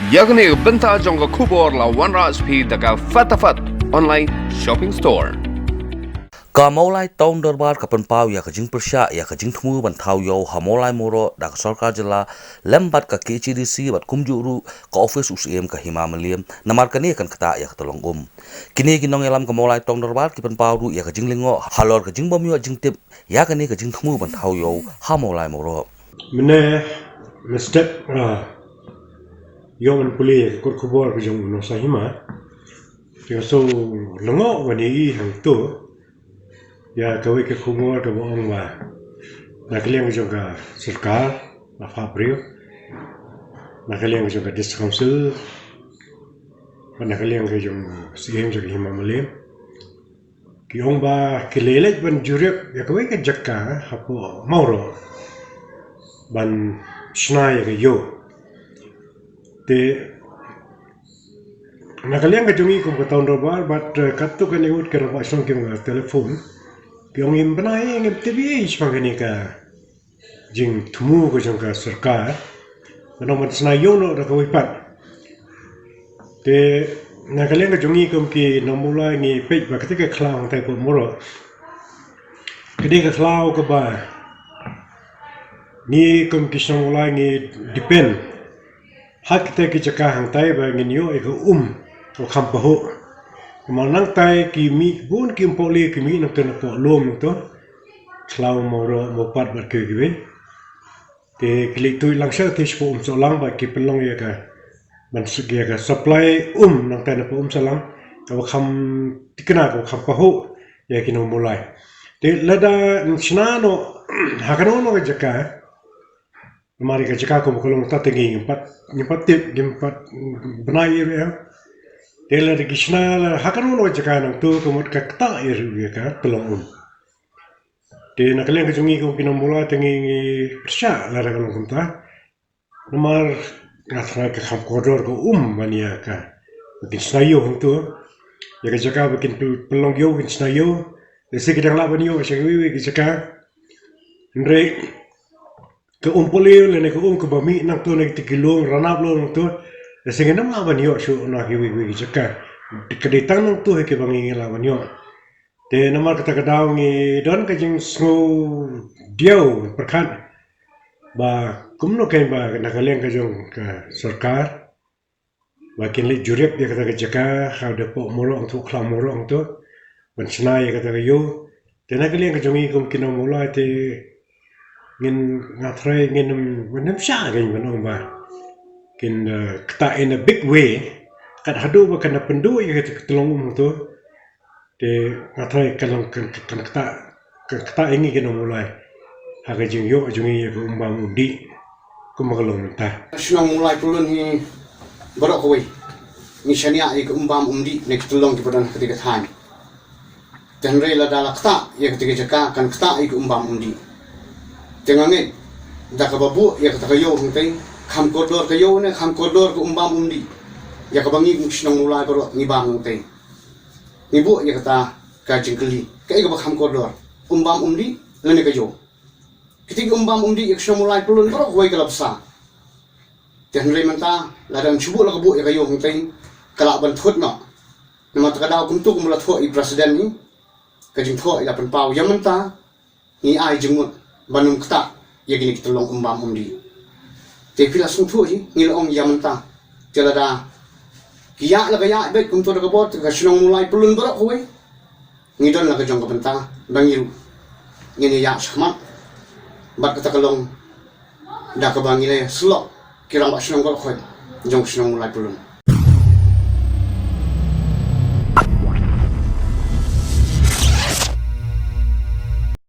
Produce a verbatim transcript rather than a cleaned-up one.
Ïa kane ka bynta jong ka khubor la wanrah sha phi da ka Fatafat Online Shopping Store. Ka Mawlai Town Dorbar ka pynpaw ïa ka jingpyrshah ïa ka jingthmu ban thaw ïew ha Mawlai Mawroh da ka sorkar jylla lem bad ka K H A D C bad kumjuh ruh ka ophis u Syiem ka Hima Mylliem, namar kane kan ktah ïa ka tyllong um. Kine ki nongïalam ka Mawlai Town Dorbar ki pynpaw ruh ïa ka jinglyngngoh halor ka jingbym ïoh jingtip ïa kane ka jingthmu ban thaw ïew ha Mawlai Mawroh. Mynne mynstep, ah, ïoh ban pule ïa ka kot khubor ka jong u nongshah hima, te nga sngew lyngngoh ban ïohi hangto ïa kawei ka khubor kaba ong ba na ka liang ka jong ka sorkar la phah briew, na ka liang ka jong ka District Council, bad na ka liang ka jong u Syiem jong ka Hima Mylliem, ki ong ba ki leit leit ban jurip ïa kawei ka jaka hapoh Mawroh ban shna ïa ka ïew. Te na ka liang ka jong ngi kum ka Town Dorbar bad, eh, katto katne ngut ki rangbah shnong ki ong ha telephone, ki ong ngim bna ei, ngim tip ei shaphang kane ka jingthmu ka jong ka sorkar ban ong ban shna ïew noh da kawei pat. Te na ka liang ka jong ngi kum ki nong Mawlai ngi peit ba kata ka khlaw hangtai hapoh Mawroh ka dei ka khlaw kaba ngi kum ki shnong Mawlai ngi depend ha kita ki jaka hangtai ba ngin ïoh ïa ka um kaba kham pahuh. Namar nangtai ki mih bun ki um pohliew, ki mih nangto napoh lum nangto, khlaw Mawroh, Mawpat bad kiwei kiwei. Te ki leit tuid lang sha te shapoh Umsohlang bad ki pynlong ïa ka, ban suk ïa ka supply um nangtai napoh Umsohlang kaba kham thikna, kaba kham pahuh ïa ki nong Mawlai. Te lada ngin shna noh ha kano kano ka jaka, namar ïa ka jaka kumba ka long mynta te ngi ngim pat, ngim pat tip, ngim pat bna ei ruh. Te lada ki shna ha kano kano ka jaka nangto ka mut ka ktah ïa ruh ïa ka tyllong um. Te na ka liang ka jong ngi kum ki nong Mawlai te ngi, ngi pyrshah lada ka long kumta. Namar nga tharai ka kham kordor ka um ban ïa ka, ba kin shna ïew hangto, ïa ka jaka ba kin pynlong ïew, kin shna ïew. Lehse ki dang lah ban ïoh sha kiwei kiwei ki jaka. Hynrei ka um pohliew lane ka um kaba mih nangto na kita ki lum, Ranab lum nangto, lehse ngin ym lah ban ïoh shuh na kiwei kiwei ki jaka. Ka dei tang nangto hi kaba ngi, ngi lah ban ïoh. Te namar kata ka daw ngi don ka jingsngew diaw pyrkhat ba kumno kein ba na ka liang ka jong ka sorkar ba kin leit jurip ïa kata ka jaka ha hapoh Mawroh hangto, khlaw Mawroh hangto, ban shna ïa kata ka ïew. Te na ka liang ka jong ngi kum ki nong Mawlai te ngin, nga tharai ngin ym, ngin ym shah kein ban ong ba kin, eh, ktah in a big way. Kat haduh ba kan da pynduh ïa kata ka tyllong um hangto, te nga tharai ka long kan, kan ktah, kan ktah ïa ngi ki nong Mawlai ha ka jingïoh jong ngi ïa ka um bam um dih kumba ka long mynta. Shnong Mawlai Pyllun hi baroh kawei ngi shaniah ïa ka um bam um dih na ki tyllong kiba don ha kata ka thaiñ. Te hynrei lada la ktah ïa kata ka jaka kan ktah ïa ka um bam um dih. Te nga ngeit da kaba buh ïa kata ka ïew hangtei, kham kordor ka ïew ne kham kordor ka um bam um dih, ïa kaba ngi kum ki shnong Mawlai baroh ngi bam hangtei. Ngi buh ïa kata ka jingkylli, kaei kaba kham kordor, um bam um dih lane ka ïew? Kita ki um bam um dih ïa ka shnong Mawlai Pyllun baroh kawei ka la bsa. Te hynrei mynta lada ngi shu buh la ka buh ïa ka ïew hangtei, ka lah ban thut noh. Namar kata ka daw kumto kumba la thoh i president ngi, ka jingthoh i la pynpaw ïa mynta ngi ai jingmut ban ym ktah ïa kine ki tyllong um bam um dih. Te phi la sngewthuh hi, ngi la ong ïa mynta. Te lada ki ïaid la ka ïaid beit kumto da ka bor, te ka shnong Mawlai Pyllun baroh kawei ngi don la ka jong ka bynta ba ngi ruh ngin ïa ïaid shakhmat bad kata ka long da kaba ngi la ïasyllok ki rangbah shnong baroh kawei jong ka shnong Mawlai Pyllun.